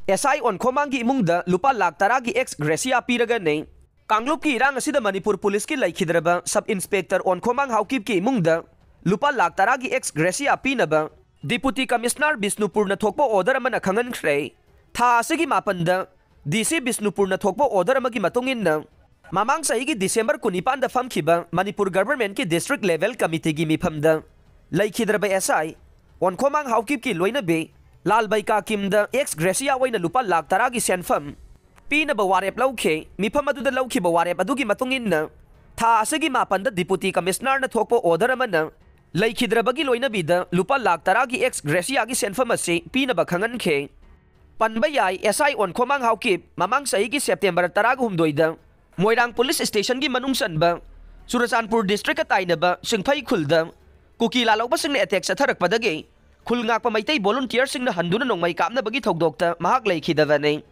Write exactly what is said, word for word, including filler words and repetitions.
ꯑꯦꯁ ꯑꯥꯏ ꯑꯣꯟꯈꯣꯃꯥꯡꯒꯤ ꯏꯃꯨꯡꯗ ꯂꯨꯄꯥ ꯂꯥꯈ ꯇꯔꯥꯒꯤ ꯑꯦꯛꯁ ꯒ꯭ꯔꯦꯁꯤꯌꯥ ꯄꯤꯔꯒꯅꯤ꯫ ꯀꯥꯡꯂꯨꯞꯀꯤ ꯏꯔꯥꯡ ꯑꯁꯤꯗ ꯃꯅꯤꯄꯨꯔ ꯄꯨꯂꯤꯁꯀꯤ ꯂꯩꯈꯤꯗ꯭ꯔꯕ ꯁꯕ ꯏꯟꯁꯄꯦꯛꯇꯔ ꯑꯣꯟꯈꯣꯃꯥꯡ ꯍꯥꯎꯀꯤꯞꯀꯤ ꯏꯃꯨꯡꯗ ꯂꯨꯄꯥ ꯂꯥꯈ ꯇꯔꯥꯒꯤ ꯑꯦꯛꯁ ꯒ꯭ꯔꯦꯁꯤꯌꯥ ꯄꯤꯅꯕ ꯗꯤꯄꯨꯇꯤ ꯀꯃꯤꯁꯅꯔ ꯕꯤꯁꯅꯨꯄꯨꯔꯅ ꯊꯣꯛꯄ ꯑꯣꯔꯗꯔ ꯑꯃꯅ ꯈꯪꯍꯟꯈ꯭ꯔꯦ꯫ ꯊꯥ ꯑꯁꯤꯒꯤ ꯃꯥꯄꯟꯗ ꯗꯤ ꯁꯤ ꯕꯤꯁꯅꯨꯄꯨꯔꯅ ꯊꯣꯛꯄ ꯑꯣꯔꯗꯔ ꯑꯃꯒꯤ ꯃꯇꯨꯡ ꯏꯟꯅ, ꯃꯃꯥꯡ ꯆꯍꯤꯒꯤ ꯗꯤꯁꯦꯝꯕꯔ ꯀꯨꯟꯅꯤꯄꯥꯟꯗ ꯐꯝꯈꯤꯕ ꯃꯅꯤꯄꯨꯔ ꯒꯚꯔꯟꯃꯦꯟꯠꯀꯤ ꯗꯤꯁꯇ꯭ꯔꯤꯛ ꯂꯦꯚꯦꯜ ꯀꯃꯤꯇꯤꯒꯤ ꯃꯤꯐꯝꯗ ꯂꯩꯈꯤꯗ꯭ꯔꯕ ꯑꯦꯁ ꯑꯥꯏ ꯑꯣꯟꯈꯣꯃꯥꯡ ꯍꯥꯎꯀꯤꯞꯀꯤ ꯂꯣꯏꯅꯕꯤ ꯂꯥꯜꯕꯩꯀꯥ ꯀꯤꯝꯗ ꯑꯦꯛꯁ ꯒ꯭ꯔꯦꯁꯤꯌꯥ ꯑꯣꯏꯅ ꯂꯨꯄꯥ ꯂꯥꯈ ꯇꯔꯥꯒꯤ ꯁꯦꯟꯐꯝ ꯄꯤꯅꯕ ꯋꯥꯔꯦꯞ ꯂꯧꯈꯤ꯫ ꯃꯤꯐꯝ ꯑꯗꯨꯗ ꯂꯧꯈꯤꯕ ꯋꯥꯔꯦꯞ ꯑꯗꯨꯒꯤ ꯃꯇꯨꯡ ꯏꯟꯅ, ꯊꯥ ꯑꯁꯤꯒꯤ ꯃꯥꯄꯟꯗ ꯗꯤꯄꯨꯇꯤ ꯀꯃꯤꯁꯅꯔꯅ ꯊꯣꯛꯄ ꯑꯣꯔꯗꯔ ꯑꯃꯅ ꯂꯩꯈꯤꯗ꯭ꯔꯕꯒꯤ ꯂꯣꯏꯅꯕꯤꯗ ꯂꯨꯄꯥ ꯂꯥꯈ ꯇꯔꯥꯒꯤ ꯑꯦꯛꯁ ꯒ꯭ꯔꯦꯁꯤꯌꯥꯒꯤ ꯁꯦꯟꯐꯝ ꯑꯁꯤ ꯄꯤꯅꯕ ꯈꯪꯍꯟꯈꯤ꯫ ꯄꯟꯕ ꯌꯥꯏ, ꯑꯦꯁ ꯑꯥꯏ ꯑꯣꯟꯈꯣꯃꯥꯡ ꯍꯥꯎꯀꯤꯞ ꯃꯃꯥꯡ ꯆꯍꯤꯒꯤ ꯁꯦꯞꯇꯦꯝꯕꯔ ꯇꯔꯥꯒ ꯍꯨꯝꯗꯣꯏꯗ ꯃꯣꯏꯔꯥꯡ ꯄꯨꯂꯤꯁ ꯁ꯭ꯇꯦꯁꯟꯒꯤ ꯃꯅꯨꯡ ꯆꯟꯕ ꯆꯨꯔꯆꯥꯟꯄꯨꯔ ꯗꯤꯁꯇ꯭ꯔꯤꯛꯀ ꯇꯥꯏꯅꯕ ꯁꯤꯡꯐꯩ ꯈꯨꯜꯗ ꯀꯨꯀꯤ ꯂꯥꯜꯍꯧꯕꯁꯤꯡꯅ ꯑꯦꯇꯦꯛ ꯆꯠꯊꯔꯛꯄꯗꯒꯤ ꯈꯨꯜ ꯉꯥꯛꯄ ꯃꯩꯇꯩ ꯚꯣꯂꯨꯟꯇꯤꯌꯔꯁꯤꯡꯅ ꯍꯟꯗꯨꯅ ꯅꯣꯡꯃꯩ ꯀꯥꯞꯅꯕꯒꯤ ꯊꯧꯗꯣꯛꯇ ꯃꯍꯥꯛ ꯂꯩꯈꯤꯗꯕꯅꯤ꯫